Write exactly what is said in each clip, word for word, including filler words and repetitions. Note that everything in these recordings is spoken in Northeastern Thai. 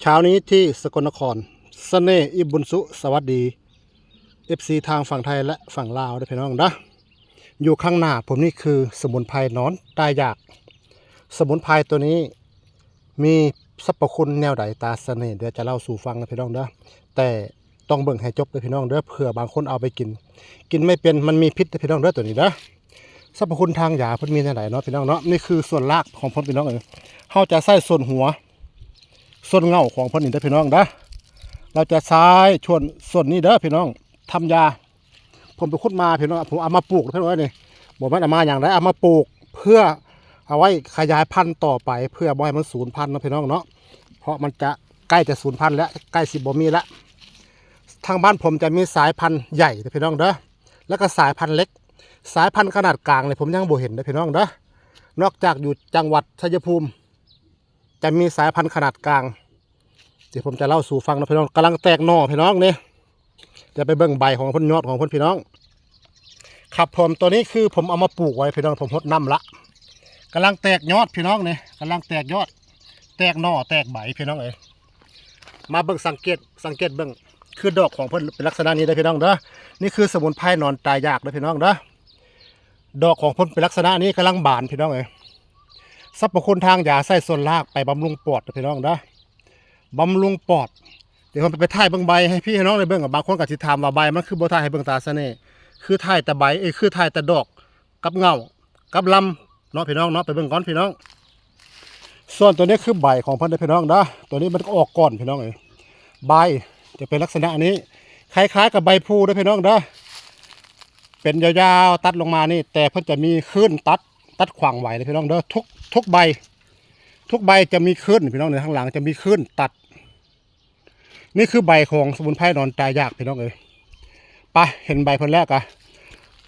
เช้านี้ที่สกลนคร เสน่ห์อิบุญสุ สวัสดี เอฟซี ทางฝั่งไทยและฝั่งลาวด้วยพี่น้องนะ อยู่ข้างหน้าผมนี่คือสมุนไพรหนอนตายอยาก สมุนไพรตัวนี้มีสรรพคุณแนวใดตาเสน่ห์ เดี๋ยวจะเล่าสู่ฟังนะพี่น้องเด้อ แต่ต้องเบิ่งให้จบเลยพี่น้องเด้อ เผื่อบางคนเอาไปกิน กินไม่เป็น มันมีพิษนะพี่น้องเด้อ ตัวนี้นะ สรรพคุณทางยาเพิ่นมีแนวใดเนาะพี่น้องเนาะ นี่คือส่วนรากของเพิ่นพี่น้องเอ้ย เฮาจะใส่ส่วนหัว ส่วนเหง้าของเพิ่นนี่เด้อพี่น้องเด้อ เราจะใช้ส่วน ส่วนนี้เด้อพี่น้อง ทำยา ผมไปขุดมาพี่น้อง ผมเอามาปลูกพี่น้องเอ้ย นี่ บ่แม่นเอามาอย่างใด เอามาปลูกเพื่อเอาไว้ขยายพันธุ์ต่อไป เพื่อบ่ให้มันสูญพันธุ์เนาะพี่น้องเนาะ เพราะมันจะใกล้จะสูญพันธุ์แล้ว ใกล้สิบ่มีแล้ว ทางบ้านผมจะมีสายพันธุ์ใหญ่เด้อพี่น้องเด้อ แล้วก็สายพันธุ์เล็ก สายพันธุ์ขนาดกลางเนี่ยผมยังบ่เห็นเด้อพี่น้องเด้อ นอกจากอยู่จังหวัดชัยภูมิ จะมีสายพันธุ์ขนาดกลาง เดี๋ยวผมจะเล่าสู่ฟังนะพี่น้อง กำลังแตกหน่อพี่น้องนี่ เดี๋ยวไปเบิ่งใบของเพิ่น ยอดของเพิ่นพี่น้อง ครับผม ตัวนี้คือผมเอามาปลูกไว้พี่น้อง ผมฮดน้ำละ กำลังแตกยอดพี่น้องนี่ กำลังแตกยอด แตกหน่อแตกใบพี่น้องเอ้ย มาเบิ่งสังเกต สังเกตเบิ่ง คือดอกของเพิ่นเป็นลักษณะนี้เด้อพี่น้องเด้อ นี่คือสมุนไพรหนอนตายอยากเด้อพี่น้องเด้อ ดอกของเพิ่นเป็นลักษณะนี้ กำลังบานพี่น้องเอ้ย สรรพคุณทางยา ใส่ส่วนรากไปบำรุงปอดเด้อพี่น้องเด้อ บำรุงปอด เดี๋ยวผมไปถ่ายเบิ่งใบให้พี่ให้น้องได้เบิ่ง บางคนก็สิถามว่าใบมันคือบ่ถ่ายให้เบิ่งตาเสน่ห์ คือถ่ายแต่ใบ เอ้ย คือถ่ายแต่ดอกกับเหง้ากับลำเนาะพี่น้องเนาะ ไปเบิ่งก่อนพี่น้อง ส่วนตัวนี้คือใบของเพิ่นเด้อพี่น้องเด้อ ตัวนี้มันก็ออกก่อนพี่น้องเอ้ย ใบจะเป็นลักษณะนี้ คล้ายๆกับใบพลูเด้อพี่น้องเด้อ เป็นยาวๆตัดลงมานี่ แต่เพิ่นจะมีคลื่นตัด ตัดขวางไว้เลยพี่น้องเด้อ ทุก ทุกใบ ทุกใบจะมีคลื่นพี่น้อง ในข้างหลังจะมีคลื่นตัด นี่คือใบของสมุนไพรหนอนตายอยากพี่น้องเอ้ย ไป เห็นใบเพิ่นแล้วกะ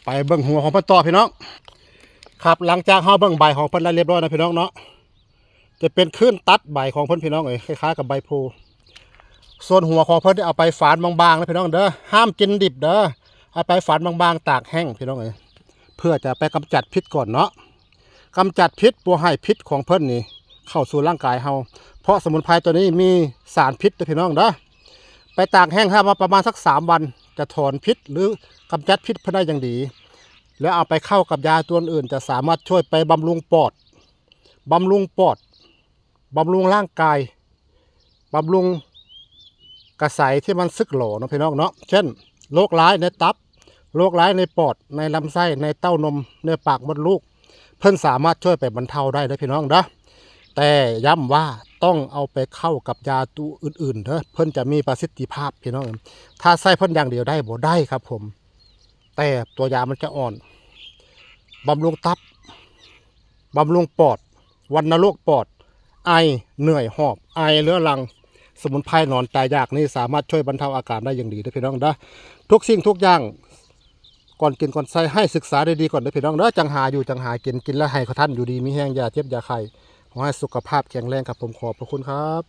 ไปเบิ่งหัวของเพิ่นต่อพี่น้อง ครับ หลังจากเฮาเบิ่งใบของเพิ่นแล้วเรียบร้อยนะพี่น้องเนาะ จะเป็นคลื่นตัดใบของเพิ่นพี่น้องเอ้ย คล้ายๆกับใบพลู ส่วนหัวของเพิ่นนี่เอาไปฝานบางๆนะพี่น้องเด้อ ห้ามกินดิบเด้อ เอาไปฝานบางๆ ตากแห้งพี่น้องเอ้ย เพื่อจะไปกำจัดพิษก่อนเนาะ กำจัดพิษ บ่ให้พิษของเพิ่นนี่เข้าสู่ร่างกายเฮา เพราะสมุนไพรตัวนี้มีสารพิษเด้อพี่น้องเด้อ ไปตากแห้ง ถ้าว่าประมาณสักสามวัน จะถอนพิษหรือกำจัดพิษเพิ่นได้อย่างดี แล้วเอาไปเข้ากับยาตัวอื่น จะสามารถช่วยไปบำรุงปอด บำรุงปอด บำรุงร่างกาย บำรุงกระใสที่มันสึกหรอเนาะพี่น้องเนาะ เช่น โรคร้ายในตับ โรคร้ายในปอด ในลำไส้ ในเต้านม ในปากมดลูก เพิ่นสามารถช่วยไปบรรเทาได้เด้อพี่น้องเด้อ แต่ย้ำว่าต้องเอาไปเข้ากับยาตัวอื่นๆเด้อ เพิ่นจะมีประสิทธิภาพพี่น้อง ถ้าใส่เพิ่นอย่างเดียวได้บ่ได้ครับผม แต่ตัวยามันจะอ่อน บำรุงตับ บำรุงปอด วัณโรคปอด ไอ เหนื่อย หอบ ไอเรื้อรัง สมุนไพรหนอนตายอยากนี่สามารถช่วยบรรเทาอาการได้อย่างดีเด้อพี่น้องเด้อ ทุกสิ่งทุกอย่าง ก่อนกินก่อนใช้ให้ศึกษาดีๆก่อนเด้อพี่น้องเด้อ จั่งหาอยู่จั่งหากิน กินแล้วให้เขาท่านอยู่ดีมีแฮง อย่าเจ็บอย่าไข้ ขอให้สุขภาพแข็งแรงครับผม ขอบพระคุณครับ